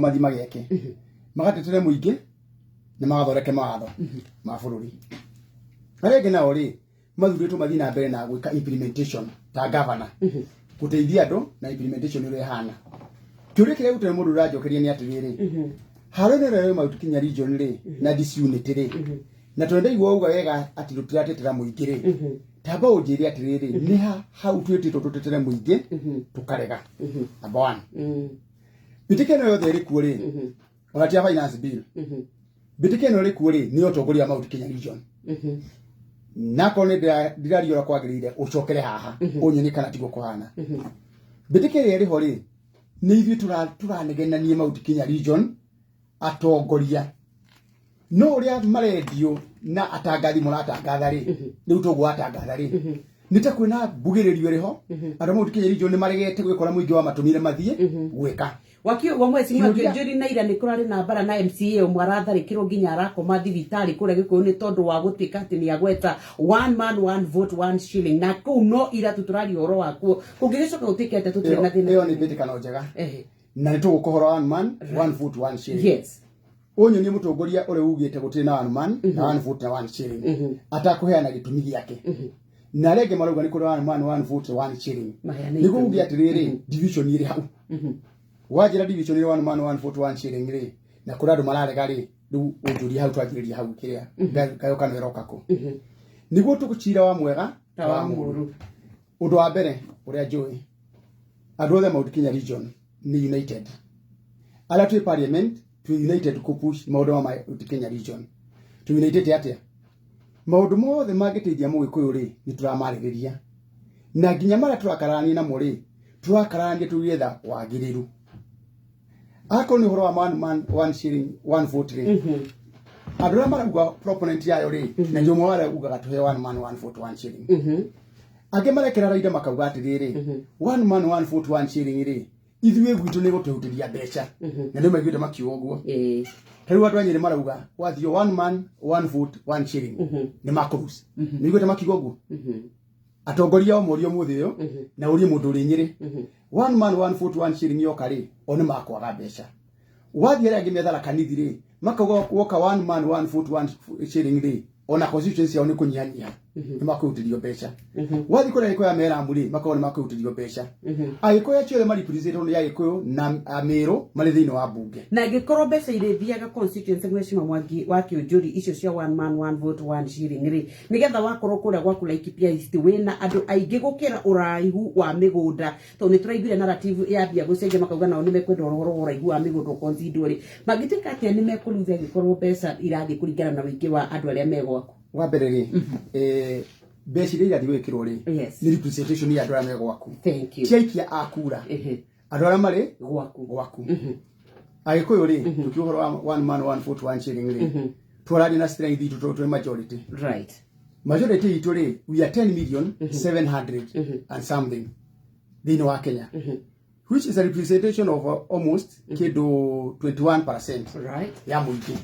Mathiĩ mageke magatetere mũingĩ na magathondeke mawatho ma bũrũri. Arĩa angĩ nao rĩ, mathurĩtwo mathiĩ na mbere na gwĩka implementation ta governor, gũteithia andũ na implementation ũrĩa ĩhana. Kĩũria kĩrĩa gũtarĩ mũndũ ũranjokeria nĩ atĩrĩrĩ, haro ĩno ĩrĩa Mount Kenya region rĩ na disunity rĩ, na tondũ ndaigua uga wega atĩ tũtiratetera mũingĩ rĩ, tamba ũnjĩre atĩrĩrĩ, nĩ ha hau twĩtĩtwo tũtetere mũingĩ tũkarega? Number one, mbĩtĩka ĩno yothe ĩrĩ kuo rĩ, ona ti ya finance bill, mbĩtĩka ĩno ĩrĩ kuo rĩ, nĩ ũtongoria wa Mount Kenya region. Nakorwo nĩ ndĩraria ũrĩa kwagĩrĩire, ũcokere haha ũnyonie kana tiguo kũhana. Mbĩtĩka ĩrĩa ĩrĩ ho rĩ, nĩ ithuĩ tũranegenania Mount Kenya region atongoria, no ũrĩa marendio na atangathi mũratangatha rĩ, rĩu toguo watangatha rĩ, nĩ ta kwĩna mbugĩrĩrio ĩrĩ ho. Andũ a Mount Kenya region nĩ maregete gwĩkora mũingĩ wa matũmire mathiĩ gwĩka. Wakio wa mheshimiwa. Kĩũria- Kĩnjũri na ira nĩ kũrarĩ na mbara na MCA ũmwe aratharĩkĩrwo nginya arakoma thibitarĩ kũrĩa Gĩkũyũ nĩ tondũ wa gũtuĩka atĩ nĩ agweta one man, one vote, one shilling, na kũu no ira tu tũraria ũhoro wakuo. Kũngĩgĩcoka gũtuĩke atĩa tũtirĩ na thĩna? Ĩyo nĩ mbĩtĩkano njega na nĩ tũgũka ũhoro wa one man, one vote, one shilling. Ũnyonie mũtongoria ũrĩa ugĩte gũtirĩ na one man na one vote na one shilling atakũheana gĩtũmi gĩake, na arĩa angĩ marauga nĩ kũrĩ one man, one vote, one shilling. Maheane nĩguo itũmi. uge atĩrĩrĩ, division ĩrĩ hau wanjĩra division ĩrĩ one man, one vote, one shilling rĩ, na kũrĩ andũ mararega rĩ, rĩu ũnjũrie hau twanjĩrĩria hau kĩrĩa ngayũkano ĩroka kũ nĩguo tũcira wa mwega ta wa mũru. Ũndũ wa mbere ũrĩa njũĩ, andũ othe Mount Kenya region nĩ united. Arĩa twĩ parliament twĩ united kũ push maũndũ ma Mount Kenya region. Twĩ united atĩa? Maũndũ mothe mangĩteithia mũgĩkũyũ rĩ, nĩ tũramarĩrĩria, na nginya marĩa tũrakararania namo rĩ, tũrakararania tũgĩetha wagĩrĩru. Akorwo nĩ ũhoro wa one man, one shilling, one vote rĩ, andũ arĩa marauga proponent yayo rĩ, na nĩ ũmwe wa arĩa ugaga tũhe one man, one vote, one shilling, angĩ marekera raida makauga atĩrĩrĩ, one man, one vote, one shilling rĩ, ithuĩ gwitũ nĩ gũtũhutĩria mbeca, na nĩ maiguĩte makiuga ũguo. Ta rĩu andũ a Nyĩrĩ marauga wathio one man, one vote, one shilling nĩ makũruca. Nĩ iguĩte makiuga ũguo. Atongoria o morio mũthĩ ũyũ na ũrie mũndũ ũrĩ Nyĩrĩ, one man, one vote, one shilling yoka rĩ, o nĩ makwaga mbeca. Wathiĩ arĩa angĩ me Tharaka Nithi rĩ, makauga woka one man, one vote, one shilling rĩ, ona constituency yao nĩ kũnyihanyiha, nĩ makũhutĩrio mbeca. Wathiĩ kũrĩa Agĩkũyũ a Meramu rĩ, makauga nĩ makũhutĩrio mbeca. Agĩkũyũ acio othe marepresentwo nĩ Agĩkũyũ na Amĩrũ marĩ thĩinĩ wa mbunge. Na angĩkorwo mbeca irĩthiaga constituency, mheshimiwa Mwangi wa Kĩũnjũri, icio cia one man, one vote, one shilling rĩ, nĩgetha wakorwo kũrĩa gwaku Laikipia East wĩna andũ aingĩ gũkĩra ũraihu wa mĩgũnda, tondũ nĩ tũraiguire narrative yambia gũcenjia, makauga nao nĩ mekwenda ũhoro wa ũraihu wa mĩgũnda ũconsiderwo rĩ, mangĩtuĩka atĩa nĩ mekũruta angĩkorwo mbeca irathiĩ kũringana na ũingĩ wa andũ arĩa me gwaku? Wa mbere rĩ, mbeca iria irathiĩ gwĩkĩrwo rĩ, nĩ representation ya andũ arĩa me gwaku. Thank you. Ti aikia a kura, andũ arĩa marĩ gwaku. Gwaku. Agĩkũyũ rĩ, tũkiuga ũhoro wa one man, one vote, one shilling rĩ, twararia na strength itũ tondũ twĩ majority. Majority itũ rĩ, we are 10 million 700 and something thĩinĩ wa Kenya, which is a representation of almost kĩndũ 21% ya mũingĩ.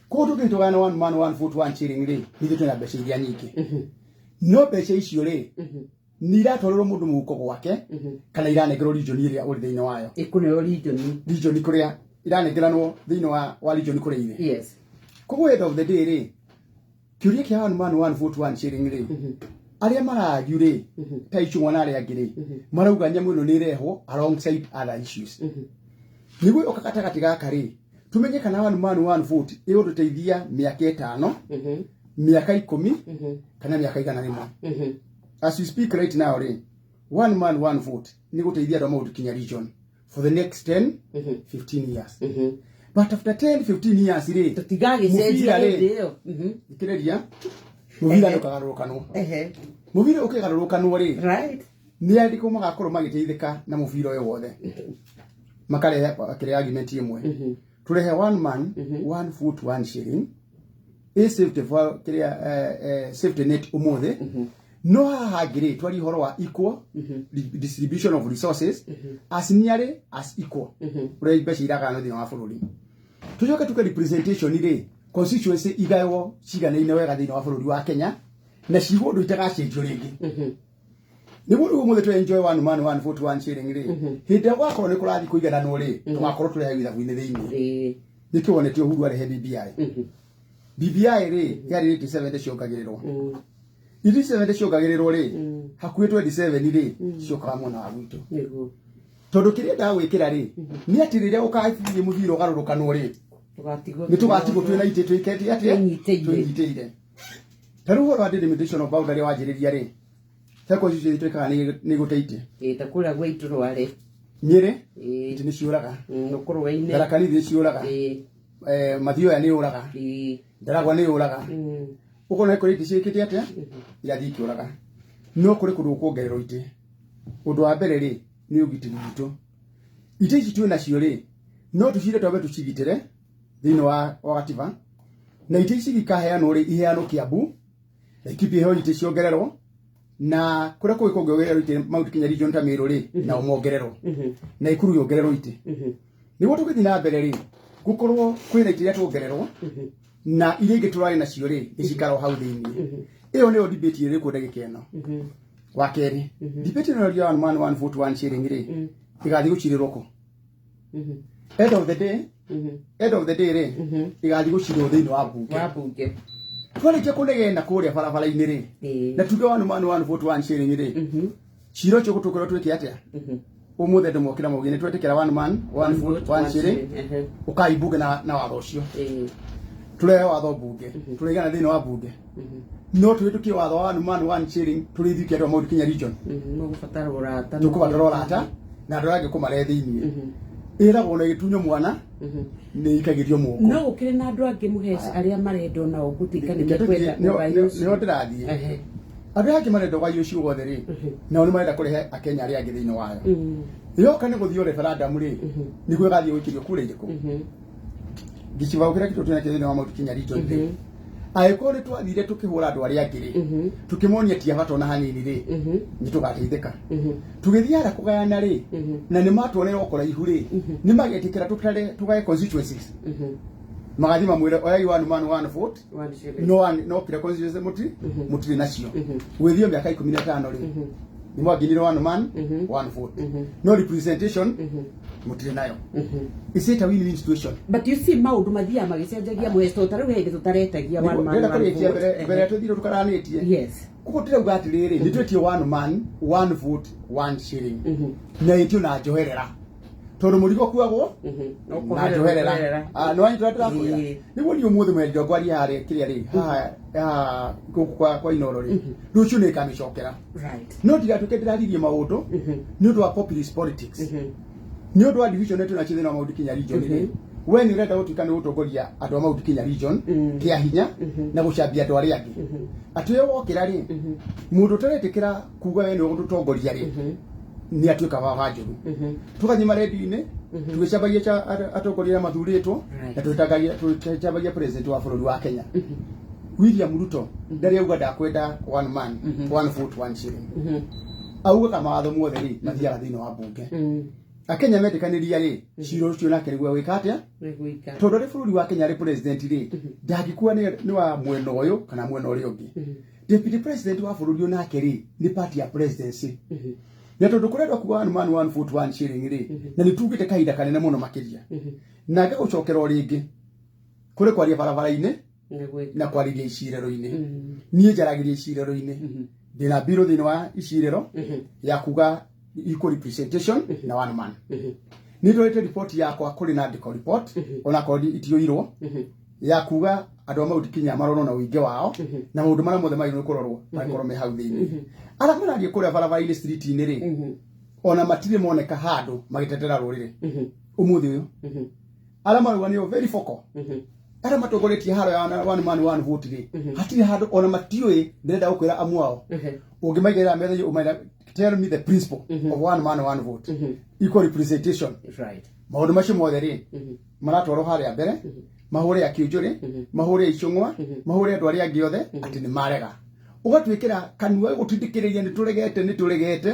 Koguo tũngĩtũgana one man, one vote, one shilling rĩ, nithuĩ twĩna mbeca iria nyingĩ, no mbeca icio rĩ, nĩ iratwarĩrwo mũndũ mũhuko gwake kana iranengerwo region ĩrĩa ũrĩ thĩinĩ wayo? Ĩkũneo region. Region kũrĩa iranengeranwo thĩinĩ wa region kũrĩa irĩ. Koguo end of the day rĩ, kĩũria kĩa one man, one vote, one shilling rĩ, arĩa marargue rĩ, ta Ichung'wa na arĩa angĩ rĩ, marauga nyamũ ĩno nĩ ĩrehwo alongside other issues nĩguo yoka gatagatĩ gaka rĩ, tumenye kana one man, one vote ĩgũtũteithia mĩaka 5, mĩaka 10 kana mĩaka 100. As we speak right now rĩ, one man, one vote nĩ gũteithia andũ a Mount Kenya region for the next 10, 15 years, but after 10, 15 years rĩ, tũtigagĩcenjia mũbira rĩ, hĩndĩ ĩyo. Thikĩrĩria, mũbira nĩ ũkagarũrũkanwo. Mũbira ũkĩgarũrũkanwo rĩ, nĩ andĩkwo magakorwo magĩteithĩka na mũbira ũyũ wothe, makarehe kĩrĩa argument ĩmwe tũrehe one man, one vote, one shilling ĩ safety kĩrĩa safety net ũmũthĩ. No haha hangĩ rĩ, twarie ũhoro wa equal distribution of resources as nearly as equal ũrĩa mbeca iragayanwo thĩinĩ wa bũrũri. Tũcoke tuke representation rĩ, constituency igaywo ciganaine wega thĩinĩ wa bũrũri wa Kenya na cigwo ũndũ itagacenjio rĩngĩ. Nĩguo rĩu ũmũthĩ tũ enjoy one man one vote one shilling rĩ, hĩndĩ ĩrĩa gwakorwo nĩ kũrathiĩ kũigananwo rĩ, tũgakorwo tũrĩ hau ithabu-inĩ thĩinĩ. Nĩkĩo wonete Uhuru arehe BBI. BBI rĩ, yarĩ itĩ 70 ciongagĩrĩrwo. Itĩ 70 ciongagĩrĩrwo rĩ, hakuhĩ 27 rĩ, ciokaga mwena wa gwitũ. Nĩguo. Tondũ kĩrĩa endaga gwĩkĩra rĩ, nĩ atĩ rĩrĩa ũkathiĩ mũthiro ũgarũrũkanwo rĩ, Tũgatigwo nĩ tũgatigwo twĩna itĩ twĩkĩte atĩa? Twĩnyitĩire. Twĩnyitĩire. Ta rĩu ũhoro wa delimitation of boundary wanjĩrĩria rĩ, he constituency twĩkaga nĩ gũte itĩ. Ĩĩ, ta kũrĩa gwa Itũrware. Nyĩrĩ, Ĩĩ. itĩ nĩ ciũraga. Ũkũrwe-inĩ. Tharaka Nithi nĩ ciũraga. Mathioya nĩ yũraga. Ndaragwa nĩ yũraga. Ũkona kũrĩ itĩ ciĩkĩte atĩa? Irathiĩ ikĩũraga. No kũrĩ kũndũ gũkuongererwo itĩ. Ũndũ wa mbere rĩ, nĩ ũgitĩri witũ. Itĩ ici twĩ nacio rĩ, no tũcire twambe tũcigitĩre thĩinĩ wa gatiba. Na itĩ ici ikaheanwo rĩ, iheanwo Kiambu, Laikipia iheo itĩ ciongererwo, na kũrĩa kũngĩ kũngĩongererwo itĩ Mount Kenya region ta Meru rĩ, nao mongererwo. Naikuru yongererwo itĩ. Nĩguo tũgĩthiĩ na mbere rĩ, gũkorwo kwĩna itĩ iria tuongererwo, na iria ingĩ tũrarĩ nacio rĩ, nĩciikara o hau thĩinĩ. Ĩyo nĩyo debate ĩrĩa ĩkuo ndagĩka ĩno. Wa kerĩ, debate ĩno ya one man one vote one shilling rĩ, ĩgathiĩ gũcirĩrwo kũ? End of the day, end of the day rĩ, ĩgathiĩ gũcirĩrwo thĩinĩ wa mbunge. Wa mbunge. Twarĩkia kũnegena kũrĩa barabara-inĩ rĩ, na tuge one man one vote one shilling rĩ, cira ũcio gũtũkorwo twĩke atĩa? Ũmũthĩ andũ mokĩra mauge nĩ twetĩkĩra one man one vote one shilling, ũkai mbunge na watho ũcio. Tũrehe watho mbunge, tũraigana thĩinĩ wa mbunge. No tũhĩtũkie watho wa one man one shilling tũrĩ ithuĩ andũ a Mount Kenya region. Mũgũbatara ũrata. Tũkũbatara ũrata na andũ arĩa angĩ kũmarehe thĩinĩ. Ĩragwo na ĩgĩtunywo mwana nĩ ikagĩrio moko. No gũkĩrĩ na andũ angĩ Mũheci arĩa marenda onao gũtuĩka nĩ mekwenda ũgai ũcio. Nĩho ndĩrathiĩ. Andũ arĩa angĩ marenda ũgai ũcio wothe rĩ, nao nĩ marenda kũrehe Akenya arĩa angĩ thĩinĩ wayo. Yoka nĩ gũthiĩ referendum rĩ, nĩguo ĩgathiĩ gũikĩrio kura irĩkũ? Gĩcigo kĩrĩa gitũ twĩna kĩo thĩinĩ wa Mount Kenya region rĩ, angĩkorwo nĩ twathire tũkĩhũra andũ arĩa angĩ rĩ, tũkĩmonia ti a bata ona hanini rĩ, nĩ tũgateithĩka. Tũgĩthiĩ harĩa kũgayana rĩ, na nĩ matuonera o kũraihu rĩ, nĩ magetĩkĩra tũtare tũgaye constituencies. Magathiĩ mamwĩre oyai one man one vote, One shilling. no one no kĩrĩa constituency mũtirĩ nacio. Gwĩthio mĩaka 15 rĩ, nĩ mwanginire one man one vote, no representation mũtirĩ nayo. Is it a win-win situation? But you see maũndũ mathiaga magĩcenjagia Mũheci, tondũ ta rĩu he hĩndĩ tũtaretagia one man Ndĩrenda one kũrĩkia vote. mbere tũthire tũkaranĩtie. Koguo ndĩrauga atĩrĩrĩ, nĩ twĩtie one man one vote one shilling, na ĩtio na njoherera, tondũ mũrigo kuagwo na njoherera. Nĩ wanyita ũrĩa ndĩrakwĩra? Nĩguo niĩ ũmũthĩ mwendio ngwaria harĩa kĩrĩa rĩ, haha haha gũkũ kwa Inooro rĩ, rũciũ nĩ ngamĩcokera. No ndigatuĩke ndĩraririe maũndũ nĩ ũndũ wa populist politics, nĩ ũndũ wa division ĩrĩa twĩnacio thĩinĩ wa Mount Kenya region rĩ. We nĩ ũrenda gũtuĩka nĩ gũtongoria andũ a Mount Kenya region kĩa hinya na gũcambia andũ arĩa angĩ, atĩ we wokĩra rĩ, mũndũ ũtaretĩkĩra kuga we nĩwe ũgũtũtongoria rĩ, nĩ atuĩka wa njũru. Tũgathiĩ marendio-inĩ tũgĩcambagia atongoria arĩa mathurĩtwo, na tũgĩcambagia president wa bũrũri wa Kenya William Ruto. Ndarĩ auga ndakwenda one man one vote one shilling. Augaga mawatho mothe rĩ, mathiaga thĩinĩ wa mbunge. Akenya metĩkanĩria rĩ, cira ũcio nake nĩguo gwĩka atĩa? Nĩgwĩka. Tondũ arĩ bũrũri wa Kenya arĩ president rĩ, ndangĩkua nĩ wa mwena ũyũ kana mwena ũrĩa ũngĩ. Deputy president wa bũrũri onake rĩ, nĩ party ya presidency. Na tondũ kũrendwo kuga one man one vote one shilling rĩ, na nĩ tugĩte kahinda kanene mũno makĩria, na ngagũcokera o rĩngĩ kũrĩ kwaria barabara-inĩ Nĩgwĩka. na kwarĩria icirĩro-inĩ. Niĩ njaragĩria icirĩro-inĩ, ndĩna mbirũ thĩinĩ wa icirĩro ya kuga equal representation na one man. Nĩ ndwarĩte riboti yakwa kũrĩ na ndĩko report, onakorwo itiũirwo, ya kuga andũ a Mount Kenya maronwo na ũingĩ wao na maũndũ marĩa mothe magĩrĩirwo kũrorwo magĩkorwo me hau thĩinĩ. Arĩa marathiĩ kũrĩa barabara-inĩ street-inĩ rĩ, ona matirĩ moneka handũ magĩtetera rũrĩrĩ ũmũthĩ ũyũ. Arĩa marauga nĩo very vocal, arĩa matongoretie haro ya one man one vote rĩ, hatirĩ handũ ona matiũĩ. Ndĩrenda gũkwĩra amu ao ũngĩmaigĩrĩra metha ũmaira, "Tell me the principle of one man one vote, equal representation." Maũndũ macio mothe rĩ, maratwarwo harĩa mbere, mahũre akĩũnjũrĩ, mahũre icũng'wa, mahũre andũ arĩa angĩ othe atĩ nĩ marega. Ũgatwĩkĩra kanua gũtindĩkĩrĩria nĩ tũregete, nĩ tũregete.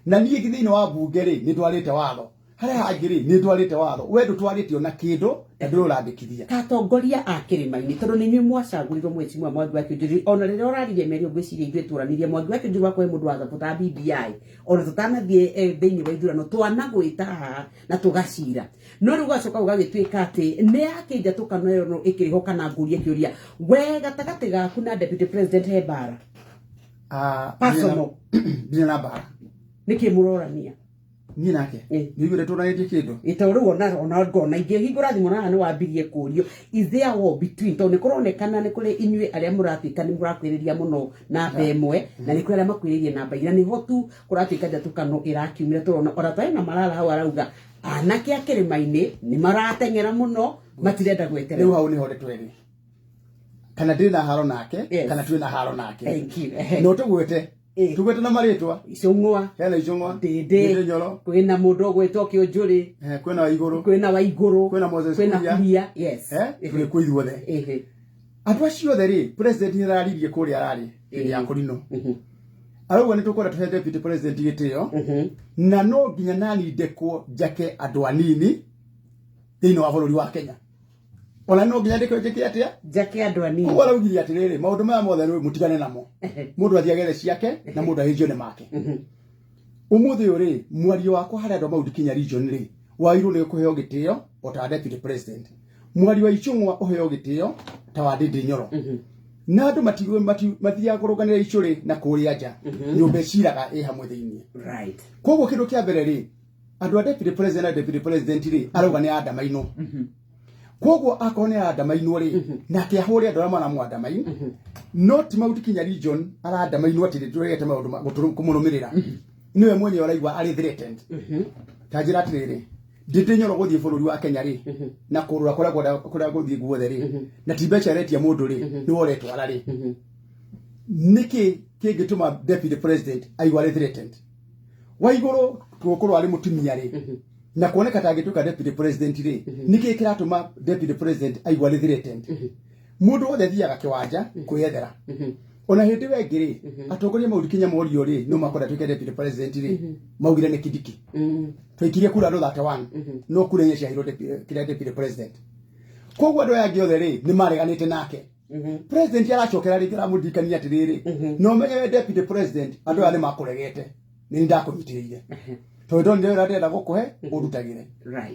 Na niĩ thĩinĩ wa mbunge rĩ, nĩ ndwarĩte watho. Harĩa hangĩ rĩ, nĩ ndwarĩte watho, we ndũtwarĩte ona kĩndũ na ndũrĩ ũrandĩkithia. Katongoria a kĩrĩma-inĩ, tondũ nĩ inyuĩ mwacagũrirwo mheshimiwa Mwangi wa Kĩũnjũri, ona rĩrĩa ũraririe mĩario ngwĩciria ithuĩ tũranirie Mwangi wa Kĩũnjũri wa kũhe mũndũ wa thapota BBI, ona tũtanathiĩ thĩinĩ wa ithurano twanagwĩta haha na tũgacira, no rĩu gũgacoka gũgagĩtuĩka atĩ nĩ yakĩnjatũkano ĩyo no ĩkĩrĩ ho. Kana ngũrie kĩũria, we gatagatĩ gaku na deputy president he mbara? Ah, Personal. Ndirĩ na mbara. Nĩkĩ mũrorania? Niĩ nake nĩ iguire tũranĩtie kĩndũ. Ĩtondũ rĩu ona ngona ingĩhingũra thimũ naha nĩ wambirie kũrio, is there war between? Tondũ nĩ kũronekana nĩ kũrĩ inyuĩ arĩa mũratuĩka nĩ mũrakwĩrĩria mũno namba ĩmwe, na nĩ kũrĩ arĩa makwĩrĩirie namba igĩrĩ, na nĩho tu kũratuĩka njatũkano ĩrakiumĩra. Tũrona ona tarĩ na Marara hau arauga anake a kĩrĩma-inĩ nĩ marateng'era mũno, matirenda Rĩu gweterera. Hau nĩho ndeto ĩrĩ, kana ndĩ na haro nake kana twĩ na haro nake. Thank you. No tũgwĩte tũgwĩte na marĩtwa. Icũng'wa. Hena Icũng'wa. Ndĩndĩ. Ndĩndĩ Nyoro. Kwĩna mũndũ ũgwĩtwo Kĩũnjũrĩ. Kwĩna wa Igũrũ. Kwĩna wa Igũrũ. Kwĩna Moses Kwĩna Kuria. Kuria, yes. Tũrĩ kuo ithuothe. Andũ acio othe rĩ, president nĩ araririe kũrĩa ararĩ hĩndĩ ya kũrinũ, arauga nĩ tũkwenda tũhe deputy president gĩtĩo, na no nginya nani ndekwo njake andũ anini thĩinĩ wa bũrũri wa Kenya, ona no nginya ndekwo njĩke atĩa? Njake andũ anini. Koguo araugire atĩrĩrĩ, maũndũ maya mothe rĩ, mũtigane namo, mũndũ athiĩ agethe ciake na mũndũ ahĩnjio nĩ make. Ũmũthĩ ũyũ rĩ, mwario wakwa harĩa andũ a Mount Kenya region rĩ, wagĩrĩirwo nĩ kũheo gĩtĩo o ta deputy president, mwario wa Icũng'wa ũheo gĩtĩo ta wa Ndĩndĩ Nyoro, na andũ mathiaga kũrũnganĩra icũrĩ na kũrĩa nja, nyũmba ĩciraga ĩ hamwe thĩiniĩ. Koguo kĩndũ kĩa mbere rĩ, andũ a deputy president na deputy president rĩ, arauga nĩ andamainwo. Koguo akorwo nĩ arandamainwo rĩ, nake ahũre andũ arĩa maramwandamain, no ti Mount Kenya region arandamainwo atĩ tũregete maũndũ ma kũmũrũmĩrĩra. Nĩwe mwenyewe araigua arĩ threatened. Ta njĩra atĩrĩrĩ, Ndĩndĩ Nyoro gũthiĩ bũrũri wa Kenya rĩ, na kũrũra kũrĩa kũrĩa gũthiĩ guothe rĩ, na ti mbeca aretia mũndũ rĩ, nĩwe ũretwara rĩ, nĩkĩ kĩngĩtũma deputy president aigua arĩ threatened? Wa Igũrũ gũkorwo arĩ mũtumia rĩ, na kuoneka ta angĩtuĩka deputy president rĩ, nĩkĩ kĩratũma deputy president aigua arĩ threatened? Mũndũ wothe athiaga kĩwanja kwĩyethera. Ona hĩndĩ ĩyo ĩngĩ rĩ, atongoria Mount Kenya morio rĩ, no makwenda tuĩke deputy president rĩ, maugire nĩ Kindiki. Twaikirie kura andũ 31, no kura inya ciaheirwo kĩrĩa deputy president. Koguo andũ aya angĩ othe rĩ, nĩ mareganĩte nake. President aracokera rĩngĩ aramũririkania atĩrĩrĩ, no menye we deputy president, andũ aya nĩ makũregete, nĩ ndakũnyitĩrĩire tondũ ndonire wĩra ndĩrenda gũkũhe ũndutagĩre.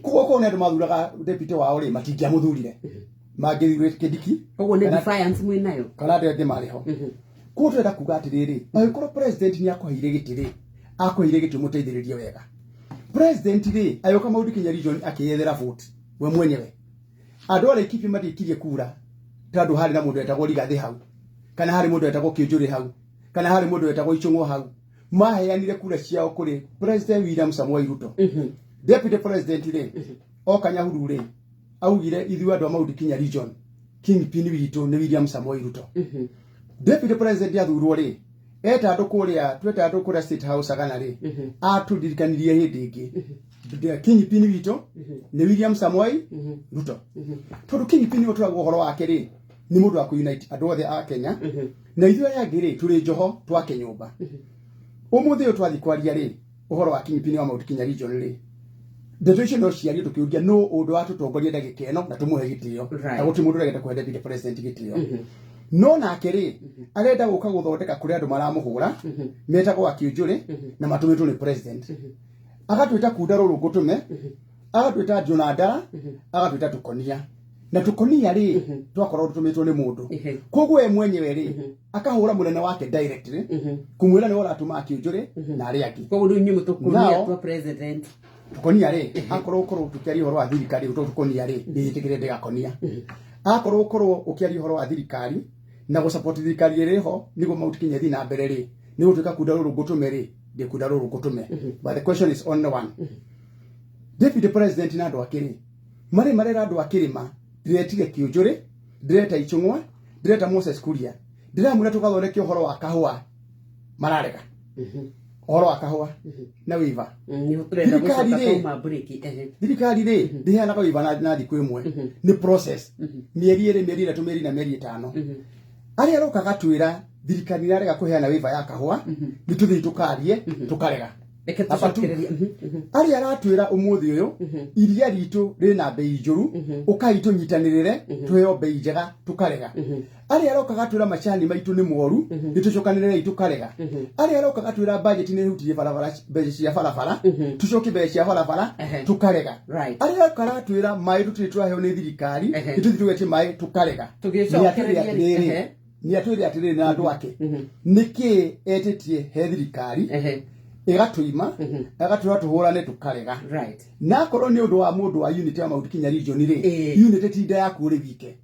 Koguo korwo nĩ andũ mathuraga deputy wao rĩ, matingĩamũthurire, mangĩthurire Kindiki. Koguo nĩ defiance mwĩ nayo. Kana andũ angĩ marĩ ho. Koguo tũrenda kuga atĩrĩrĩ, angĩkorwo president nĩ akũheire gĩtĩ rĩ, akũheire gĩtĩ ũmũteithĩrĩrie wega. President rĩ, agĩũka Mount Kenya region akĩyethera vote we mwenyewe. Andũ a Laikipia matiikirie kura tondũ harĩ na mũndũ wetagwo Rigathĩ hau, kana harĩ mũndũ wetagwo Kĩũnjũrĩ hau, kana harĩ mũndũ wetagwo Ichung'wa hau. Maheanire kura ciao kũrĩ President William Samoei Ruto. Deputy president rĩ, oka Nyahururu rĩ, augire ithuĩ andũ a Mount Kenya region, kingpin witũ nĩ William Samoei Ruto. Deputy president athurwo rĩ, eta andũ kũrĩa, tweta andũ kũrĩa State House agana rĩ, atũririkanirie hĩndĩ ĩngĩ kingpin witũ nĩ William Samoei Ruto, tondũ kingpin ũyũ tũrauga ũhoro wake rĩ, nĩ mũndũ wa kũunite andũ othe a Kenya, na ithuĩ arĩa angĩ rĩ, tũrĩ njoho twake nyũmba. Ũmũthĩ ũyũ twathiĩ kwaria rĩ ũhoro wa kingpin wa Mount Kenya region rĩ, ndeto icio no ciario tũkĩũria nũ ũndũ wa tũtongoria ndagĩka ĩno na tũmũhe gĩtĩo. Na gũtirĩ mũndũ ũregete kũhe deputy president gĩtĩo, no nake rĩ, arenda gũka gũthondeka kũrĩa andũ maramũhũra metagwo akĩũnjũrĩ na matũmĩtwo nĩ president, agatwĩta kunda rũrũ ngũtũme, agatwĩta njũna ndara, agatwĩta tũkonia na tũkonia rĩ, twakorwo tũtũmĩtwo nĩ mũndũ. Koguo we mwenyewe rĩ, akahũra mũnene wake directly kumwĩra nĩwe ũratũma akĩũnjũrĩ na arĩa angĩ. Koguo rĩu inyuĩ mũtũkonia twa president. Tũkonia rĩ, akorwo ũkorwo tũkĩaria ũhoro wa thirikari tũkonia rĩ, ndĩtĩkĩre ndĩgakonia. Akorwo ũkorwo ũkĩaria ũhoro wa thirikari na gũsupport thirikari ĩrĩ ho nĩguo Mount Kenya ĩthiĩ na mbere rĩ, nĩ gũtuĩka kunda rũrũ ngũtũme rĩ, ndĩ kunda rũrũ ngũtũme. But the question is only one: deputy president na andũ ake rĩ, marĩ marera andũ a kĩrĩma, ndĩretire Kĩũnjũrĩ, ndĩreta Ichung'wa, ndĩreta Moses Kuria, ndĩramwĩra tũgathondeke ũhoro wa kahũa, mararega ũhoro wa kahũa na waiver. Nĩho tũrenda Thirikari gũcoka rĩ. twauma break. Thirikari rĩ, ndĩheanaga waiver na thikũ ĩmwe, nĩ process, mĩeri 2, mĩeri 3, mĩeri 4, mĩeri 5. Arĩa aroka gatwĩra thirikari nĩ arega kũheana waiver ya kahũa, nĩ tũthiĩ tũkarie, tũkarega. Reke Number two. tũcokererie. Arĩa aratwĩra ũmũthĩ ũyũ iria ritũ rĩna mbei njũru, ũkai tũnyitanĩrĩre tũheo mbei njega, tũkarega. Arĩa aroka gatwĩra macani maitũ nĩ moru, nĩtũcokanĩrĩrei, tũkarega. Arĩa aroka gatwĩra budget nĩ ĩhutirie barabara, mbeca cia barabara, tũcokie mbeca cia barabara, tũkarega. Arĩa aroka aratwĩra maĩ tũtirĩ tũraheo nĩ thirikari, nĩtũthiĩ tũgetie maĩ, tũkarega. Tũgĩcokereria Nĩ atwĩre atĩrĩrĩ, nĩ atwĩre atĩrĩrĩ na andũ ake nĩkĩ etĩtie he thirikari ĩgatũima, agatwĩra tũhũrane, tũkarega. Na akorwo nĩ ũndũ wa mũndũ wa unity wa Mount Kenya region rĩ, unity ti nda yaku ũrĩ wike,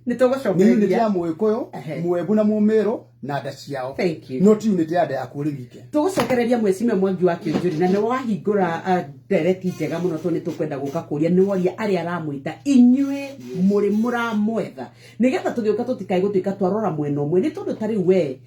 Nĩ nĩ unity tũgũcokereria. ya Mũgĩkũyũ, Mwembu na Mũmĩrũ na nda ciao. Thank you. No ti unity ya nda yaku ũrĩ wike. Tũgũcokereria mwecimia Mwangi wa Kĩũnjũri, na nĩ wahingũra ndereti njega mũno, tondũ nĩ tũkwenda gũka kũria nĩ woria arĩa aramwĩta inyuĩ mũrĩ mũramwetha, nĩgetha tũgĩũka tũtikae gũtuĩka twarora mwena ũmwe, nĩ tondũ ta rĩu we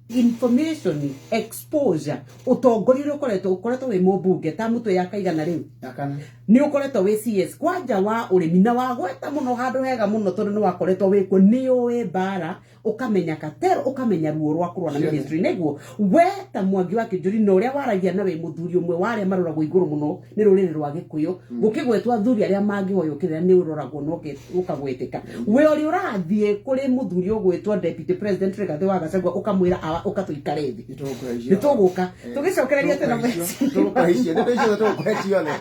information exposure ũtongoria ũrĩa ũkoretwo wĩ mũmbunge ta mũtwe ya kaigana rĩu, Yakana. Nĩ ũkoretwo wĩ CS kwanja wa ũrĩmi, na wagweta mũno handũ hega mũno, tondũ nĩ wakoretwo wĩkuo, nĩ ũĩ mbara, ũkamenya katero, ũkamenya ruo rwa kũrũa na Ciothe. ministry, nĩguo we ta Mwangi wa Kĩnjũri na ũrĩa waragia na wĩ mũthuri ũmwe wa arĩa maroragwo igũrũ mũno nĩ rũrĩrĩ rwa Gĩkũyũ, gũkĩgwetwo athuri arĩa mangĩhoywo kĩrĩra nĩ ũroragwo na ũkagweteka we ũrĩa ũrathiĩ kũrĩ mũthuri ũgwĩtwo Deputy President Rigathĩ wa Gachagua, ũkamwĩra awa ũka tũikare thĩ. Nĩ Nĩ tũgũka tũgĩcokereria tena. Tũgũkũhe ciothe, ndeto icio tũgũkũhe ciothe,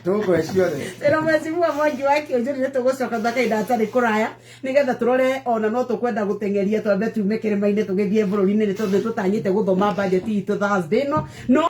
tũgũkũhe ciothe. Ĩno mwecimua Mwangi wa Kĩũnjũri, nĩ tũgũcoka thutha kahinda hatarĩ kũraya, nĩgetha tũrore ona no tũkwenda gũteng'eria twambe tume kĩrĩma-inĩ tũgĩthiĩ bũrũri-inĩ, nĩ tondũ nĩ tũtanyĩte gũthoma budget itũ Thursday ĩno no.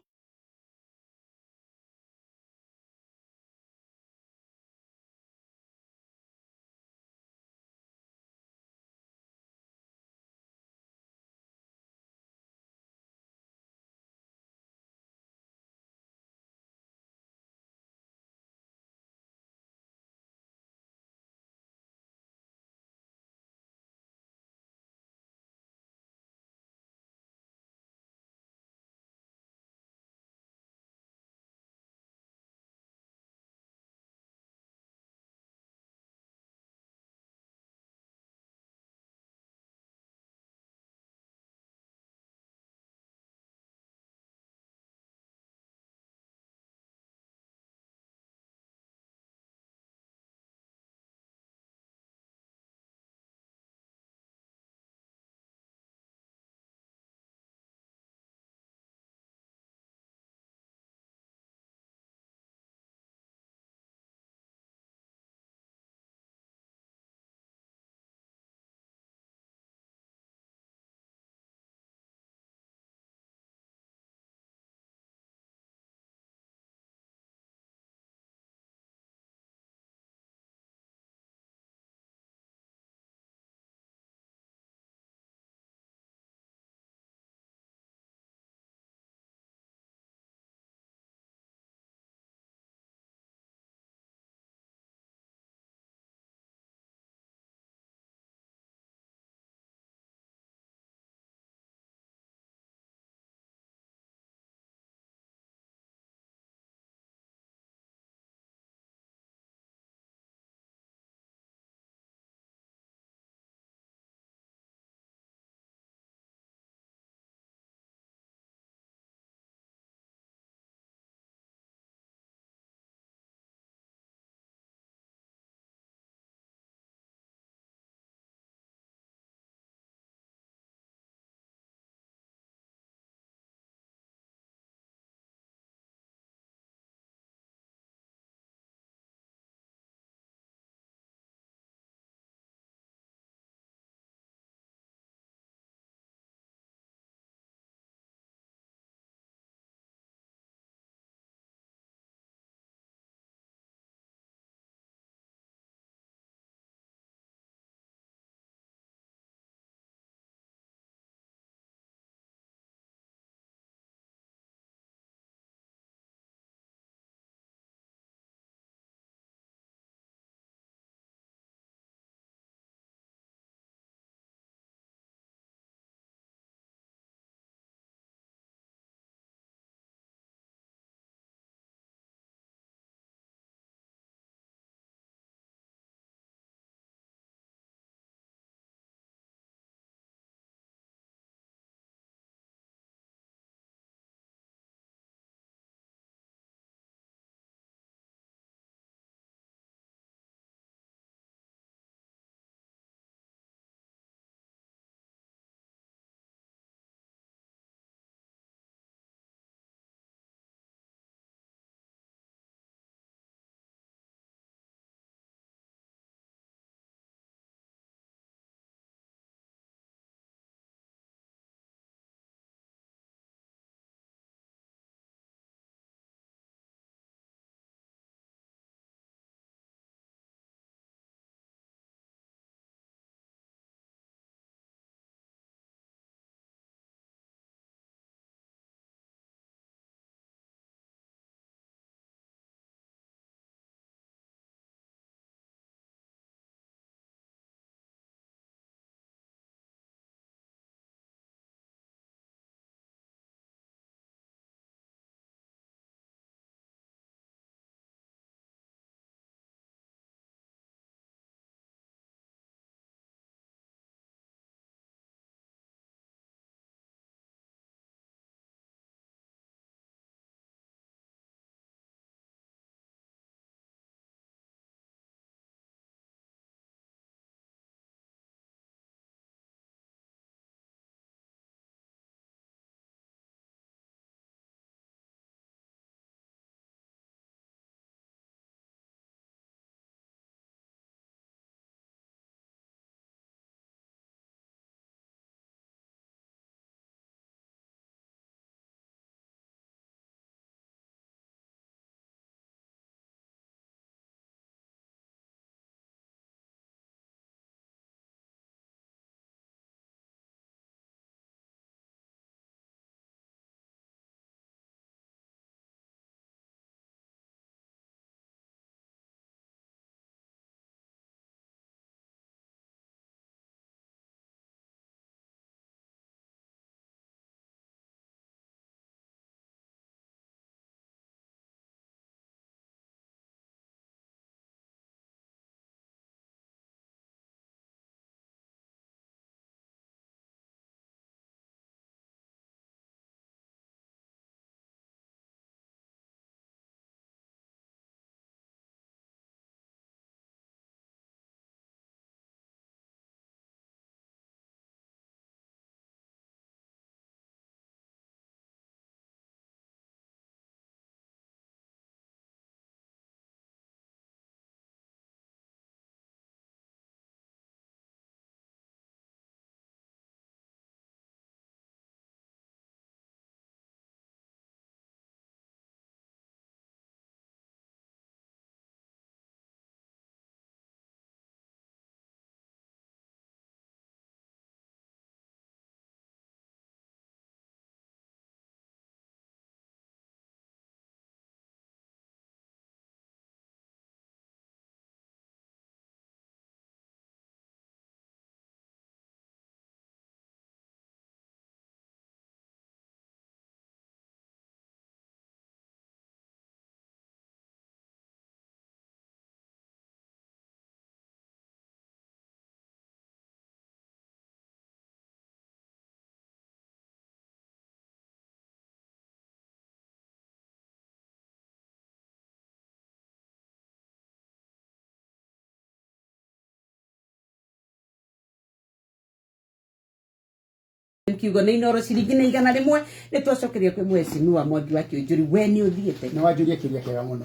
Kiugo nä Inoro ciringi nä 100. Nä twacokeria kwä mheshimiwa Mwangi wa Kiunjuri, we nä å thiä te? Nä wanjå kä ria käega må no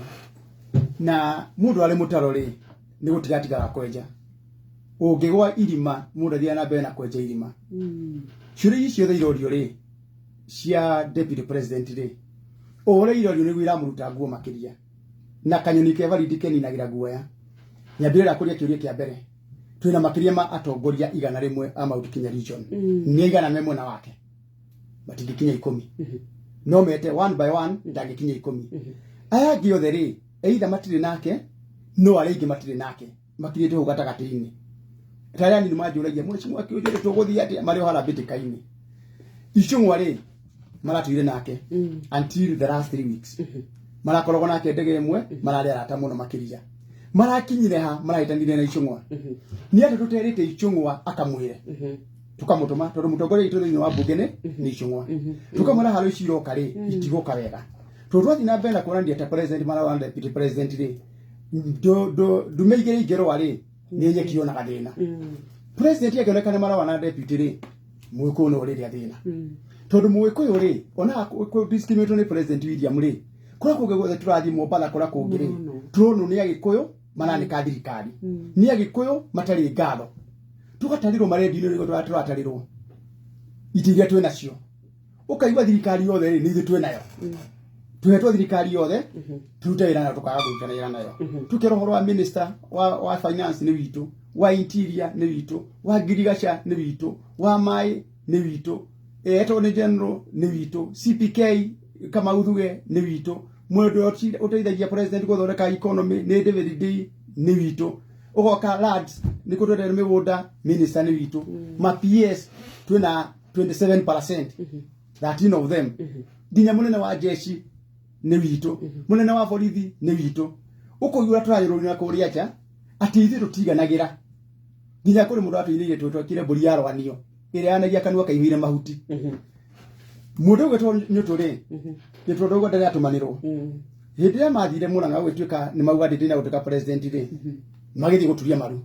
na må ndå arä må taro rä nä gå tigatigaga kwenja å ngä gwa irima må ndå athiaga na mbere na kwenja irima. Ciũria ici ciothe irorio rĩ cia deputy president rĩ, o ũrĩa irorio nĩguo iramũruta nguo makĩria, na kanyoni ke baridi keninagĩra guoya. Nyambĩrĩra kũria kĩũria kĩa mbere, twĩna makĩria ma atongoria 100 a Mount Kenya region, nĩ 100 me mwena wake? Matingĩkinya 10. No mete one by one, ndangĩkinya 10. Aya angĩ othe rĩ, either matirĩ nake, no arĩa aingĩ matirĩ nake, makirĩte hau gatagatĩ-inĩ. Tarĩa anini manjũragia, mheshimiwa Kĩũnjũrĩ, tũgũthiĩ atĩa? Marĩ o harambĩtĩka-inĩ. Icũng'wa rĩ, maratũire nake until the last 3 weeks, marakoragwo nake ndege ĩmwe, mararĩ arata mũno makĩria. Marakinyire ha marahĩtanire na Icũng'wa? Nĩ atĩ tũterĩte Icũng'wa akamwĩre, tukamũtũma tondũ mũtongoria witũ thĩinĩ wa mbunge nĩ Icũng'wa, tukamwĩra haro ici iroka rĩ itigũka wega, tondũ twathiĩ na mbere na kuonania ta president marawa na deputy president rĩ, ndume igĩrĩ ingĩrũa rĩ, nĩ nyeki yonaga thĩna. President akĩoneka nĩ marawa na deputy rĩ, mũgĩkũyũ no ũrĩrĩa thĩna, tondũ mũgĩkũyũ rĩ ona discriminate nĩ President William rĩ, kũrĩa kũngĩ guothe tũrathiĩ, Mombatha kũrĩa kũngĩ rĩ, turonwo nĩ Agĩkũyũ maranĩka thirikari, nĩ Agĩkũyũ matarĩ ngatho, tũgatarĩrwo marendio-inĩ nĩguo tũratarĩrwo itĩ iria twĩ nacio. Ũkaigua thirikari yothe rĩ, nĩ ithuĩ twĩ nayo, tuhetwo thirikari yothe turute wĩra nayo, tukaga kũruta wĩra nayo. Tukera ũhoro wa minister wa finance nĩ witũ, wa interior nĩ witũ, wa ngirigaca nĩ witũ, wa maĩ nĩ witũ, attorney general nĩ witũ, CPK Kamau Thuge nĩ witũ, mũndũ ũrĩa ũteithagia president gũthondeka economy nĩ David D nĩ witũ, ũgoka lands nĩ kũtwendere mĩgũnda, minister nĩ witũ, ma PS twĩna 27%, 13 of them, nginya mũnene wa jeshi nĩ witũ, mũnene wa borithi nĩ witũ. Ũkũigua tũrayũrũria na kũrĩa nja atĩ ithuĩ tũtiganagĩra, nginya kũrĩ mũndũ atũinĩire twetwakire mbũri ya rwanio ĩrĩa yanagia kanua kaihũire mahuti. Mũndũ ũgwĩtwo Nyũtũ rĩ, nĩ tondũ ũguo ndarĩ atũmanĩrwo. Hĩndĩ ĩrĩa mathire Mũrang'a gũgĩtuĩka nĩ mauga ndĩ na gũtuĩka president rĩ, magĩthiĩ gũturia maru,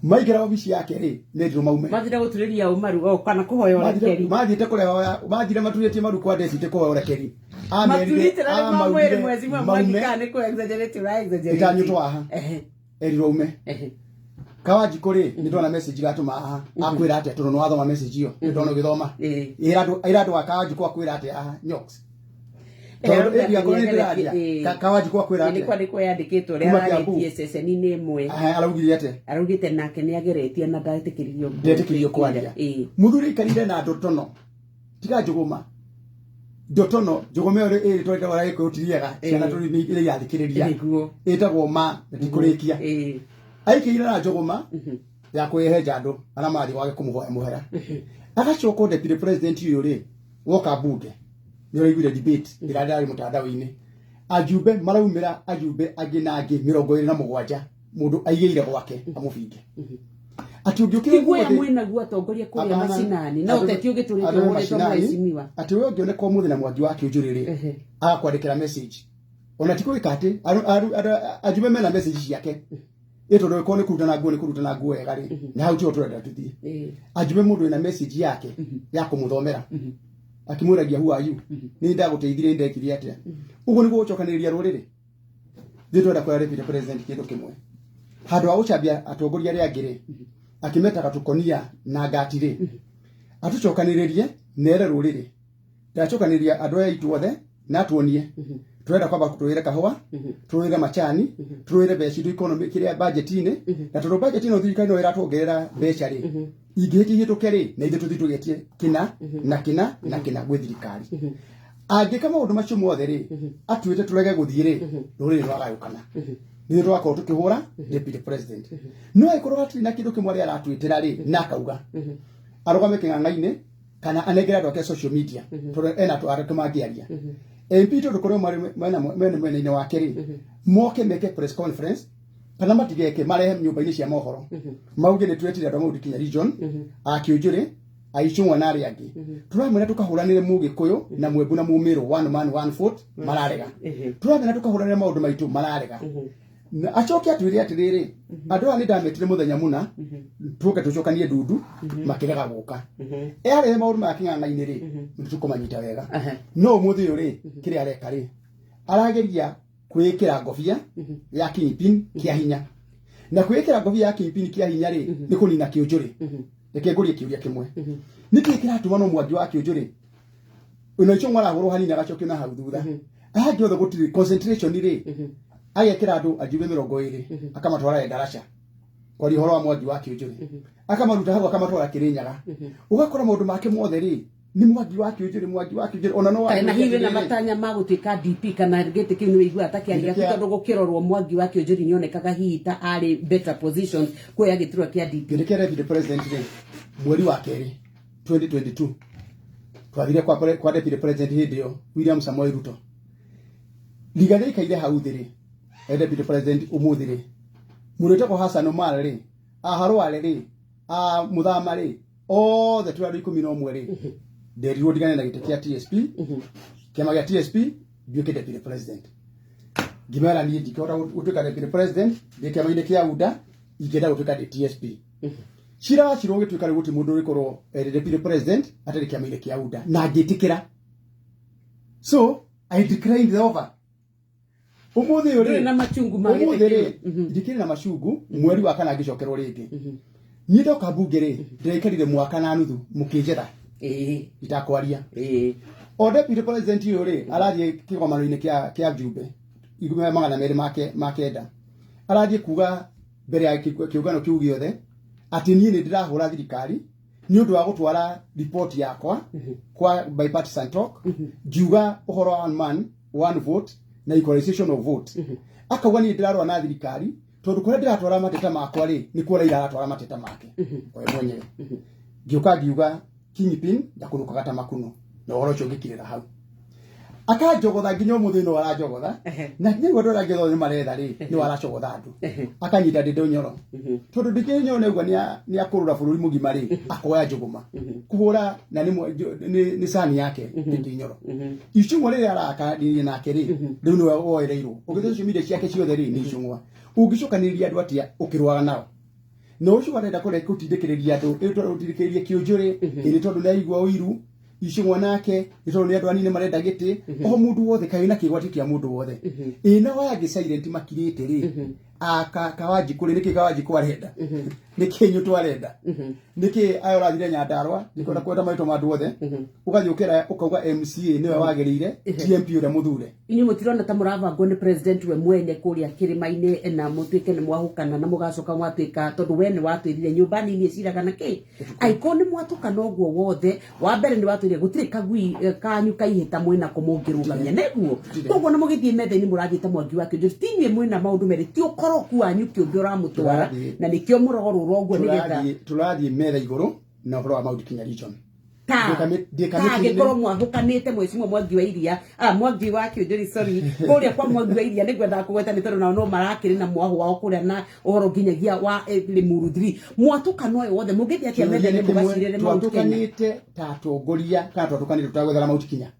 maingĩra obici yake rĩ, merirwo maume. Mathire gũturĩria ũmaru o kana kũhoya ũrekeri? Mathiĩte kũrehoya, mathire maturĩtie maru kwa deputy kũhoya ũrekeri. Maturĩte na nĩ mamwĩre mheshimiwa Mwangi kana nĩ kũ exaggerate ũra exaggerate? Ĩta Nyũtũ haha. Erirwo ume. Kawanjikũ rĩ, nĩ ndona message gatũma haha, akwĩra atĩa? Tondũ nĩ wathoma message ĩyo, nĩ ndona ũgĩthoma. Ĩra andũ a Kawanjikũ akwĩra atĩa haha, Nyox? Tondũ ĩbi akorwo nĩ ndĩraria, Kawanjikũ akwĩra nĩ atĩa? Kwandĩkwo yandĩkĩtwo ũrĩa Kuma Kiambu. ararĩtie ceceni-inĩ ĩmwe. Araugire atĩa? Araugĩte nake nĩ ageretie na ndetĩkĩririo. Ndetĩkĩririo kwaria. Mũthuri aikarire na ndotono, tiga njũgũma, ndotono njũgũma ĩyo ĩrĩtwa rĩtagwo rĩa Gĩkũyũ ti rĩega, ciana tũrĩ nĩ irathikĩrĩria. Ĩtagwo ma na ti kũrĩkia. Aikĩire na njũgũma ya kwĩhehenja andũ arĩa marathiĩ gwake kũmũhoya mũhera. Agacoka deputy president ũyũ rĩ, woka mbunge nĩ ũraiguire debate ĩrĩa ndĩrarĩ mũtandao-inĩ, ajumbe maraumĩra, ajumbe angĩ na angĩ 27, mũndũ aigĩire gwake amũbinge atĩ ũngĩũkĩra Tiguoya ũmũthĩ- mwĩnaguo atongoria kũrĩa Hapana. macinani no ũteti ũgĩtũrĩte Andũ ũhũrĩtwo macinani, mheshimiwa. Atĩ we ũngĩoneka ũmũthĩ na Mwangi wa Kĩũnjũrĩ rĩ, agakwandĩkĩra message, ona ti kũgĩka atĩ ajumbe mena message ciake ĩ, tondũ ĩkorwo nĩ kũrutana nguo, nĩ kũrutana nguo wega rĩ, na hau tiho tũrenda tũthiĩ. Ajumbe mũndũ wĩna message yake ya kũmũthomera akĩmũragia, "Who are you? Nĩ ndagũteithirie, ndekire atĩa?" Ũguo nĩguo gũcokanĩrĩria rũrĩrĩ. Ithuĩ twenda kwĩra deputy president kĩndũ kĩmwe, handũ ha gũcambia atongoria arĩa angĩ rĩ, akĩmetaga tũkonia na ngati rĩ, atũcokanĩrĩrie nere rũrĩrĩ, ndacokanĩrĩria andũ aya aitũ othe na atuonie turenda kwamba tũrũĩre kahũa, tũrũĩre macani, tũrũĩre mbeca citũ economy kĩrĩa budget-inĩ, na tondũ budget ĩno thirikari no ĩratuongerera mbeca rĩ, ingĩhĩtia ihĩtũke rĩ, na ithuĩ tũthiĩ tũgetie kĩna na kĩna na kĩna gwĩ thirikari. Angĩka maũndũ macio mothe rĩ, atuĩte tũrege gũthiĩ rĩ, rũrĩrĩ rwagayũkana, nĩ tũgakorwo tũkĩhũra deputy president. No angĩkorwo hatirĩ na kĩndũ kĩmwe arĩa aratwĩtĩra rĩ, na akauga arũgame kĩng'ang'a-inĩ kana anengere andũ ake social media, tondũ ena andũ ake mangĩaria, MP tondũ kũrĩ marĩ mena mwena-inĩ wake rĩ, moke meke press conference kana matigeke, marehe nyũmba-inĩ cia mohoro, mauge nĩ twetire andũ a Mount Kenya region, a Kĩũnjũrĩ, a Icũng'wa na arĩa angĩ, tũramwĩra tũkahũranĩre Mũgĩkũyũ na Mwembu na Mũmĩrũ, one man one vote, mararega. Tũramwĩra tũkahũranĩre maũndũ maitũ, mararega. Na acoke atwĩre atĩrĩrĩ, andũ aya nĩ ndametire mũthenya mũna tũke tũcokanie ndundu, makĩrega gũka. Arehe maũndũ maya kĩng'ang'a-inĩ rĩ, nĩ tũkũmanyita wega. No ũmũthĩ ũyũ rĩ, kĩrĩa areka rĩ, arageria kwĩĩkĩra ngobia ya kingpin kĩa hinya, na kwĩĩkĩra ngobia ya kingpin kĩa hinya rĩ, nĩ kũnina kĩũnjũrĩ. Reke ngũrie kĩũria kĩmwe, nĩkĩ kĩratũma no Mwangi wa Kĩũnjũrĩ ona icio mwarahũrwo hanini agacokio na hau thutha, aya angĩ othe gũtirĩ concentration rĩ? Agekĩra andũ ajumbe 20, akamatwara Endarasha kwaria ũhoro wa Mwangi wa Kĩũnjũrĩ, akamaruta hau akamatwara Kĩrĩnyaga. Ũgakora maũndũ make mothe rĩ, nĩ Mwangi wa Kĩũnjũrĩ, Mwangi wa Kĩũnjũrĩ, ona no Na hihi wĩna matanya ma gũtuĩka DP kana gĩtĩ kĩu nĩ wĩiguaga ta kĩarĩ gĩaku? Tondũ gũkĩrorwo Mwangi wa Kĩũnjũri nĩonekaga hihi ta arĩ better position kuoya gĩturwa kĩa DP. Gĩtĩ kĩa deputy president rĩ, mweri wa kerĩ 2022 twathire kwa deputy president hĩndĩ ĩyo William Samoei Ruto. Rigathi aikaire hau thĩ rĩ, e deputy president ũmũthĩ rĩ, mũndũ wĩtagwo Hassan Omar rĩ, aharware rĩ, a Muthama rĩ, othe twĩ andũ 11 rĩ, nderirwo ndigane na gĩtĩ kĩa TSP, kĩama gĩa TSP, nduĩke deputy president. Ngĩmera niĩ ndingĩhota gũtuĩka deputy president ndĩ kĩama-inĩ kĩa UDA, ingĩenda gũtuĩka ndĩ TSP. Cira wacirwo ũgĩtuĩka rĩu gũtirĩ mũndũ ũrĩkorwo arĩ deputy president atarĩ kĩama-inĩ kĩa UDA, na ngĩtĩkĩra. So I declined the offer. Ũmũthĩ ũyũ rĩ, Ndũrĩ na machungu ma gĩtĩ ũmũthĩ rĩ, kĩu. Ndikĩrĩ na macungu. Mweri wa kana ngĩcokerwo rĩngĩ. Niĩ ndoka mbunge rĩ, ndĩraikarire mwaka na nuthu mũkĩnjetha itakwaria. O deputy president ũyũ rĩ, arathiĩ kĩgomano-inĩ kĩa njumbe 209, arathiĩ kuga mbere ya kĩũngano kĩu gĩothe atĩ niĩ nĩ ndĩrahũra thirikari nĩ ũndũ wa gũtwara ripoti yakwa kwa bipartisan talk, ngiuga ũhoro wa one man one vote na equalization of vote. Akauga niĩ ndĩrarũa na thirikari tondũ kũrĩa ndĩratwara mateta makwa rĩ, nĩ kuo Raila aratwara mateta make we mwenyewe. Ngĩũka ngiuga kingpin ndakunũkaga ta makuno, na ũhoro ũcio ngĩkirĩra hau. Akanjogotha nginya ũmũthĩ no aranjogotha. Na nginya rĩu andũ arĩa angĩ othe nĩ maretha rĩ, nĩ aracogotha andũ, akanyita Ndĩndĩ Nyoro, tondũ Ndĩndĩ Nyoro nĩauga nĩ akũrũra bũrũri mũgima rĩ, akoya njũgũma kũhũra na nĩ cani yake Ndĩndĩ Nyoro. Icung'wa rĩrĩa arakanĩria nake rĩ, rĩu nĩwe woereirwo. Ũngĩthiĩ social media ciake ciothe rĩ, nĩ icung'wa. Ũngĩcokanĩrĩria andũ atĩa ũkĩrũaga nao? Na ũcio arenda kũrĩa gũtindĩkĩrĩria andũ, ĩ tondũ gũtindĩkĩrĩria kĩũnjũrĩ, ĩ nĩ tondũ nĩ aigua ũiru icung'wa nake, nĩ tondũ nĩ andũ anini marenda gĩtĩ. O mũndũ wothe kaĩ na kĩgwati kĩa mũndũ wothe, ĩ nao aya angĩ silent makirĩte rĩ, aka Kawanjikũ rĩ, nĩkĩ Kawanjikũ arenda? Nĩkĩ Nyũtũ arenda? Nĩkĩ aya ũrathire Nyandarũa, ndikwenda kwenda marĩtwa ma andũ othe, ũgathiĩ ũkera ũkauga MCA nĩwe wagĩrĩire, ti MP ũrĩa mũthure? Inyuĩ mũtirona ta mũravangwo nĩ president we mwene kũrĩa kĩrĩma-inĩ, na mũtuĩke nĩ mwahũkana na mũgacoka mwatuĩka, tondũ we nĩ watwĩrire nyũmba nini ĩciraga na kĩ, angĩkorwo nĩ mwatũkana ũguo wothe wa mbere nĩ watwĩrire gũtirĩ kagui kanyu kaihĩta mwĩnako mũngĩrũgamia nĩguo? Koguo na mũgĩthiĩ metha-inĩ mũrathiĩte Mwangi wa Kĩũnjũri, ti inyuĩ mwĩna maũndũ merĩ, ti ũkoroku wanyu kĩũmbe ũramũtwara? Na nĩkĩo mũrogorũra ũguo nĩgetha Tũrathiĩ metha igũrũ na ũhoro wa Mount Kenya region. Ta Ndĩ ta kamĩtĩ-inĩ. Angĩkorwo mwahũkanĩte mwecimwa Mwangi wa Iria, Mwangi wa Kĩũnjũri, sorry, kũrĩa kwa Mwangi wa Iria nĩ ngwendaga kũgweta nĩ tondũ nao no marakĩrĩ na mwahu wao kũrĩa na ũhoro nginyagia wa Limuru 3. Mwatũkana ũyũ wothe mũngĩthiĩ atĩa metha-inĩ mũgacirĩre Mount Kenya? Twatũkanĩte ta atongoria kana twatũkanĩte tũtagwethera Mount Kenya?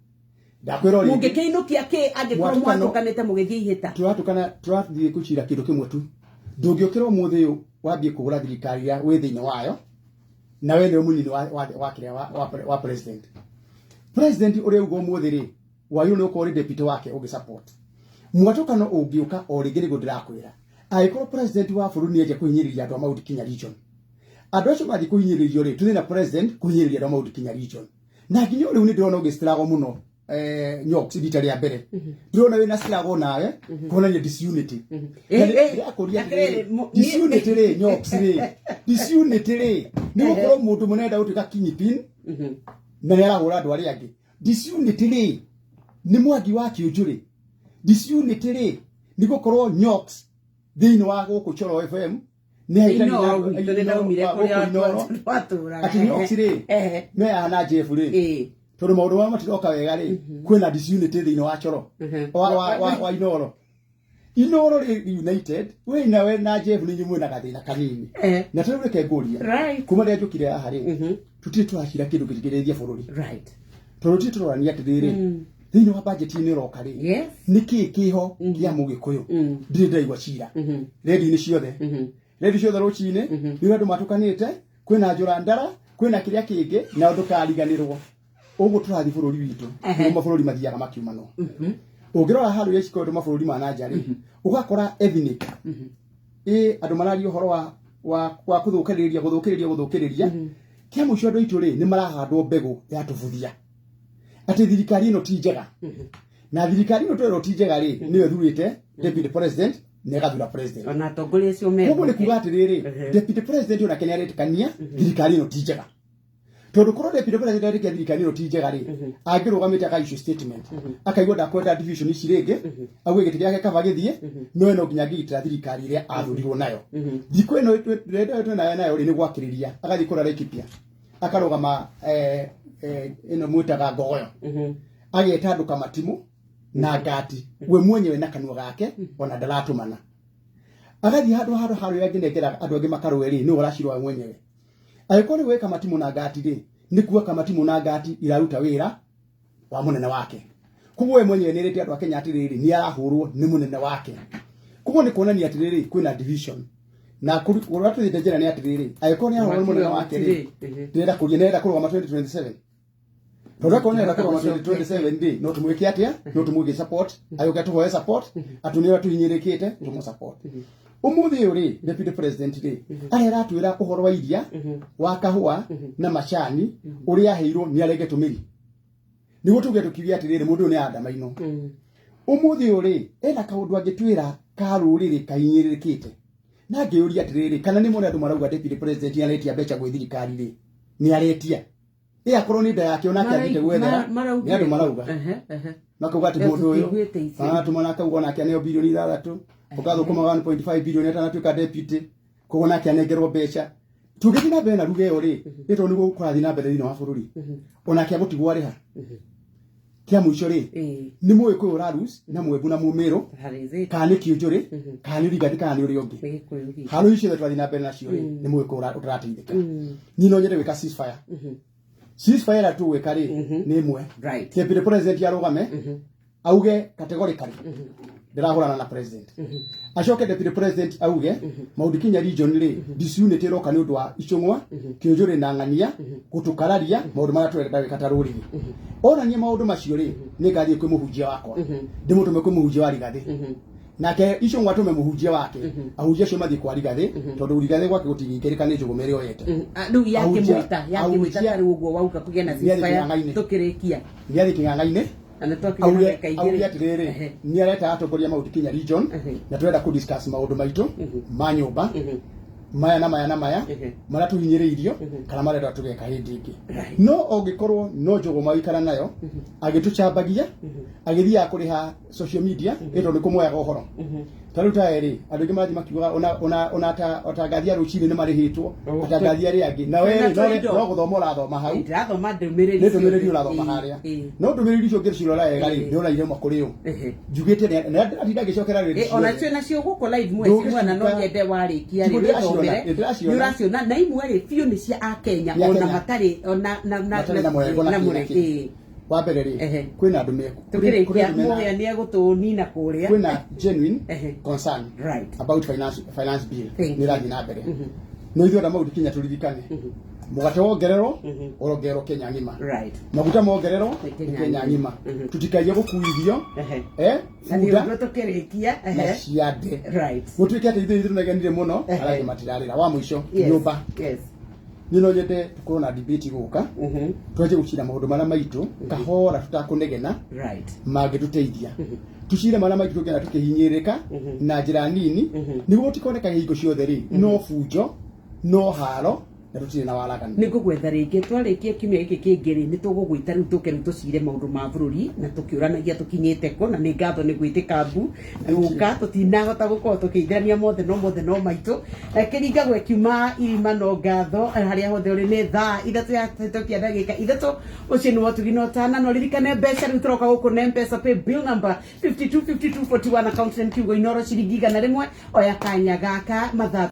Ndakwĩra o rĩngĩ. Mũngĩkĩinũkia kĩ angĩkorwo mwatũkanĩte mũgĩthiĩ ihĩta? Tũratũkana tũrathiĩ gũcira kĩndũ kĩmwe tu. Ndũngĩũkĩra ũmũthĩ ũyũ wambie kũhũra thirikari ĩrĩa wĩ thĩinĩ wayo, na we nĩwe mũnini wa kĩrĩa wa president ũrĩa uga ũmũthĩ rĩ, wagĩrĩirwo nĩ gũkorwo ũrĩ deputy wake ũngĩ support. Mwatũkano ũngĩũka o rĩngĩ, nĩguo ndĩrakwĩra, angĩkorwo president wa bũrũri nĩendia kũhinyĩrĩria andũ a Mount Kenya region, andũ acio mathiĩ kũhinyĩrĩrio rĩ, tũthiĩ na president kũhinyĩrĩria andũ a Mount Kenya region. Na nginya rĩu nĩ ndĩrona ũgĩ struggle mũno, Nyox, rita rĩa mbere ndĩrona wĩna struggle nawe kuonania disunity. Na ndĩrakũria Atĩrĩrĩ, atĩrĩrĩ, disunity rĩ, Nyox rĩ, disunity rĩ, nĩ gũkorwo mũndũ mũnenda gũtuĩka kingpin na nĩ arahũra andũ arĩa angĩ? Disunity rĩ, nĩ Mwangi wa Kĩũnjũrĩ? Disunity rĩ, nĩ gũkorwo Nyox thĩinĩ wa gũkũ Choro FM nĩ ahĩtania Inoro na gwitũ nĩ ndaumire gũkũ kũrĩa Inoro. twatũraga. Atĩ Nyox rĩ, me haha na Jeff rĩ, tondũ maũndũ mao matiroka wega rĩ, kwĩna disunity thĩinĩ wa Choro, wa Inoro. Inoro rĩ united, we nawe na Jeff nĩ inyuĩ mwĩna gathĩna kanini. Na tondũ reke ngũria, kuma rĩrĩa njũkire haha rĩ, tũtirĩ tũracira kĩndũ kĩngĩteithia bũrũri, tondũ tũtirĩ tũrorania atĩrĩrĩ. Thĩinĩ wa budget inĩ ũroka rĩ, Yes. nĩ kĩĩ kĩho kĩa mũgĩkũyũ? Ndirĩ ndĩraigua cira redio-inĩ ciothe, redio ciothe rũcinĩ nĩ andũ matũkanĩte, kwĩna njũra ndara, kwĩna kĩrĩa kĩngĩ, na ndũkariganĩrwo ũguo tũrathiĩ bũrũri witũ nĩguo mabũrũri mathiaga makiumanwo. Ũngĩrora harĩa icikoretwo mabũrũri ma nanja rĩ, ũgakora ethnic ĩ andũ mararia ũhoro wa kũthũkĩrĩria gũthũkĩrĩria gũthũkĩrĩria. Kĩa mũico andũ aitũ rĩ, nĩ marahandwo mbegũ ya tũbuthia atĩ thirikari ĩno ti njega, na thirikari ĩno twerwo ti njega rĩ, nĩyo ĩthurĩte deputy president na ĩgathura president. Ona atongoria acio me Koguo nĩ kuga atĩrĩrĩ, deputy president onake nĩ aretĩkania thirikari ĩno ti njega, tondũ korwo deputy president aretĩkia thirikari ĩno ti njega rĩ, angĩrũgamĩte aka issue statement, akaigua ndakwenda division ici rĩngĩ, auge gĩtĩ gĩake kaba gĩthiĩ, no we no nginya angĩgitĩra thirikari ĩrĩa athurirwo nayo. Thikũ ĩno twĩ nayo rĩ, nĩ gwakĩrĩria agathiĩ kũrĩa Laikipia, akarũgama ĩno mwĩtaga ngogoyo, ageta andũ kamatimu na ngati, we mwenyewe na kanua gake ona ndaratũmana, agathiĩ handũ handũ harĩa angĩnengera andũ angĩ makarũe rĩ, nĩwe ũracirwo we mwenyewe. Angĩkorwo nĩ gwĩka matimũ na ngati rĩ, nĩ kuga kamatimu na ngati iraruta wĩra wa mũnene wake. Koguo we mwenyewe nĩerĩte andũ a Kenya atĩrĩrĩ, nĩ arahũrwo nĩ mũnene wake. Koguo nĩ kuonania atĩrĩrĩ, kwĩna division na kũrĩa tũthiĩte njĩra nĩ atĩrĩrĩ, angĩkorwo nĩ arahũrwo nĩ mũnene wake rĩ, ndĩrenda kũria nĩarenda kũrũgama 2027, tondũ akorwo nĩarenda kũrũgama 2027 rĩ, no tũmwĩke atĩa? No tũmwĩke support, agĩũke atũhoe support, atũnie ũrĩa tũhinyĩrĩkĩte, tũmũ support. Ũmũthĩ ũyũ rĩ, deputy president rĩ, arĩa aratwĩra ũhoro wa iria, wa kahũa na macani ũrĩa aheirwo nĩ arengetwo mĩri, nĩguo tuge tũkiuge atĩrĩrĩ, mũndũ ũyũ nĩ andamainwo. Ũmũthĩ ũyũ rĩ, ena kaũndũ angĩtwĩra ka rũrĩrĩ kahinyĩrĩrĩkĩte? Na ngĩũria atĩrĩrĩ, kana nĩ mone andũ marauga deputy president aretia mbeca gwĩ thirikari rĩ, nĩ aretia ĩ akorwo nĩ nda yake onake athiĩte gwethera? Nĩ andũ marauga makauga atĩ mũndũ ũyũ Tũtiguĩte icio. Aratũma na akauga onake aneo bilioni 6, ũgathũkũma 1.5 bilioni atanatuĩka deputy, koguo nake anengerwo mbeca. Tũngĩthiĩ na mbere na ruga ĩyo rĩ, nĩ tondũ nĩguo kũrathiĩ na mbere thĩinĩ wa bũrũri, onake agũtigwo arĩha. Kĩa mũico rĩ, nĩ mũĩ kwĩ ũrarus na mwembu na mũmĩrũ, kana nĩ kĩũnjũrĩ, kana nĩ rigathi, kana nĩ ũrĩa ũngĩ. Haro icio ciothe tũrathiĩ na mbere nacio rĩ, nĩ mũĩ kwĩ ũtarateithĩka. Niĩ no nyende gwĩka ceasefire. Ceasefire ĩrĩa tũgwĩka rĩ, nĩ ĩmwe. Deputy president arũgame auge categorically ndĩrahũrana na president, acoke deputy president auge Mount Kenya region rĩ, disunity ĩroka nĩ ũndũ wa icũng'wa, kĩũnjũrĩ na ng'ania gũtũkararia maũndũ marĩa tũrenda gwĩka ta rũrĩrĩ. Onanie maũndũ macio rĩ, nĩ ngathiĩ kwĩ mũhunjia wakwa, ndĩmũtũme kwĩ mũhunjia wa Rigathĩ, nake icũng'wa atũme mũhunjia wake, ahunjia acio mathiĩ kwa Rigathĩ, tondũ Rigathĩ gwake gũtingĩingĩrĩka nĩ njũgũma ĩrĩa oyete. Rĩu yakĩmwĩta yakĩmwĩta tarĩu ũguo wauga kũgĩa na Nĩ athiĩ ceasefire kĩng'ang'a-inĩ. Tũkĩrĩkia. Nĩ athiĩ kĩng'ang'a-inĩ. Na nĩ twakinya na auge ndagĩka auge 2. Atĩrĩrĩ, nĩ areta atongoria Mount Kenya region na tũrenda kũ discuss maũndũ maitũ ma nyũmba maya na maya na maya marĩa tũhinyĩrĩirio kana marenda tũgeka hĩndĩ ĩngĩ. No ũngĩkorwo no njũgũma waikara nayo agĩtũcambagia, agĩthiaga kũrĩha social media ĩ tondũ nĩ kũmoyaga ũhoro, ta rĩu ta erĩ andũ aingĩ marathiĩ makiugaga ona ta atangathi a rũcinĩ nĩ marĩhĩtwo, atangathi arĩa angĩ na we Na rĩ, tũindo. no gũthoma ũrathoma hau. Ndĩrathoma ndũmĩrĩri. Nĩ ndũmĩrĩri ũrathoma harĩa, no ndũmĩrĩri icio ũngĩcirora wega rĩ, nĩ ũraire ĩmwe kũrĩ ũ njugĩte na ndĩratinda ngĩcokera rĩrĩ. Ona cio nacio gũkũ live mweci mwana no nyende warĩkia rĩ Tiguo ndĩraciona, wĩthomere. ĩ, ndĩraciona. Nĩ ũraciona na imwe rĩ biũ nĩ cia akenya. Nĩ Ona Akenya. matarĩ ona na Matarĩ na mũrengo na na kĩ na mũre kĩ. Wa mbere rĩ, kwĩna andũ Tũkĩrĩkia kũrĩ andũ mena mũhĩa nĩ egũtũnina kũrĩa. Kwĩna genuine concern Right. about finance bill. Thank Nĩ ĩrathiĩ na mbere, no ithuĩ andũ a Mount Kenya tũririkane mũgate wongererwo ũrongererwo Kenya ng'ima, maguta mongererwo Nĩ nĩ Kenya Kenya ng'ima. ng'ima, tutikaie gũkuithio Na nĩ bunda ũguo tũkĩrĩkia. Na ciande, gũtuĩke atĩ ithuĩ tũnegenire mũno, arĩa angĩ matirarĩra. Wa mũico, nyũmba, niĩ no nyende tũkorwo na debate gũka, twanjie gũcira maũndũ marĩa maitũ kahora tũtakũnegena, mangĩtũteithia tucire marĩa maitũ tũngĩona tũkĩhinyĩrĩrĩka na njĩra nini, nĩguo gũtikoneka hingo ciothe rĩ, no bunjo, no haro, na tũtirĩ na waraganu. Nĩ ngũgwetha rĩngĩ twarĩkia kiumia gĩkĩ kĩngĩ rĩ, nĩ tũgũgwĩta rĩu tũke rĩu tũcire maũndũ ma bũrũri na tũkĩũranagia tũkinyĩte kũ. Na nĩ ngatho nĩ gwĩtĩka mbu gũka, tũtinahota gũkorwo tũkĩithania mothe, no mothe no maitũ. Kĩringagwo ĩkiuma irima. No ngatho harĩa hothe ũrĩ. Nĩ thaa 3 ya tũkia ndagĩka 3. Ũcio nĩ wotugi na ũtana na ũririkane mbeca rĩu tũroka gũkũ na Mpesa pay bill number 525241, account name kiugo Inoro, ciringi 100. Oya kanya gaka mathaa.